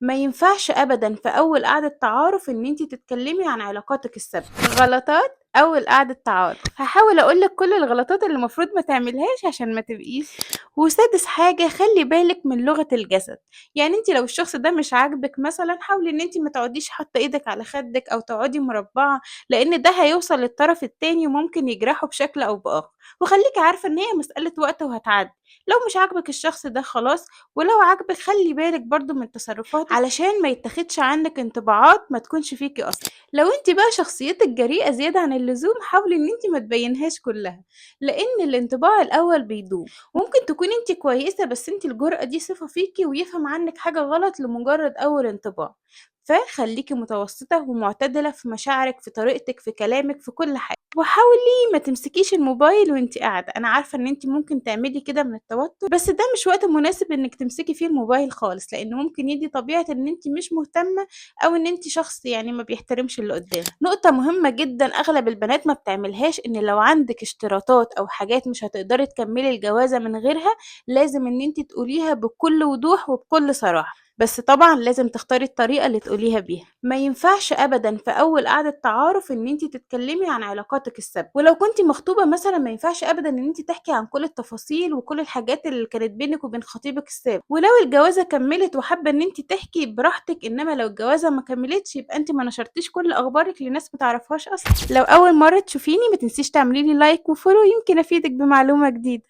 ما ينفعش أبدًا في أول قعدة تعارف إن أنتِ تتكلمي عن علاقاتِك السابقة. غلطات أول قعدة تعارف، هاحاول أقول لِك كل الغلطات اللي المفروض ما تعمليهاش عشان ما تبقيش. وسادس حاجة، خلّي بالِك من لغة الجسد، يعني أنتِ لو الشخص ده مش عاجبِك مثلًا حاولي إن أنتِ ما تقعديش حاطة إيدِك على خدِّك أو تقعدي مربّعة، لإن ده هيوصل للطرف التاني وممكن يجرحه بشكل أو بآخر، وخلّيكِ عارفة إن هي مسألة وقت وهتعدّي، لو مش عاجبِك الشخص ده خلاص، ولو عاجبِك خلّي بالِك برضه من تصرفاتِك علشان ما يتاخدش عنِّك انطباعات ما تكونش فيكِ أصلًا. لو أنتِ بقى شخصيتِك جريئة زيادة عن اللزوم حاولي إن أنتِ ما تبينيهاش كلها، لإن الانطباع الأول بيدوم، ممكن تكوني أنتِ كويسة بس أنتِ الجرأة دي صفة فيكِ ويفهم عنِّك حاجة غلط لمجرد أول انطباع، فخليكِ متوسطة ومعتدلة في مشاعرِك، في طريقتِك، في كلامِك، في كل حاجة، وحاولي ما تمسكيش الموبايل وأنتِ قاعدة، أنا عارفة إن أنتِ ممكن تعملي كده من التوتر، بس ده مش وقت مناسب إنِّك تمسكي فيه الموبايل خالص، لإنه ممكن يدّي طبيعة إن أنتِ مش مهتمة أو إن أنتِ شخص يعني ما بيحترمش اللي قدامه. نقطة مهمة جدًا أغلب البنات ما بتعملهاش، إن لو عندِك اشتراطات أو حاجات مش هتقدري تكملي الجوازة من غيرها، لازم إن أنتِ تقوليها بكل وضوح وبكل صراحة، بس طبعًا لازم تختاري الطريقة اللي تقوليها بيها. ما ينفعش أبدًا في أول قعدة تعارف إن أنتِ تتكلمي عن علاقاتِك السابقة، ولو كنتِ مخطوبة مثلًا ما ينفعش أبدًا إن أنتِ تحكي عن كل التفاصيل وكل الحاجات اللي كانت بينِك وبين خطيبِك السابق، ولو الجوازة كملت وحابة إن أنتِ تحكي براحتِك، إنما لو الجوازة ما كملتش يبقى أنتِ ما نشرتيش كل أخبارِك لناس ما تعرفيهاش أصلًا. لو أول مرة تشوفيني ما تنسيش تعملي لي like و follow يمكن أفيدِك بمعلومة جديدة.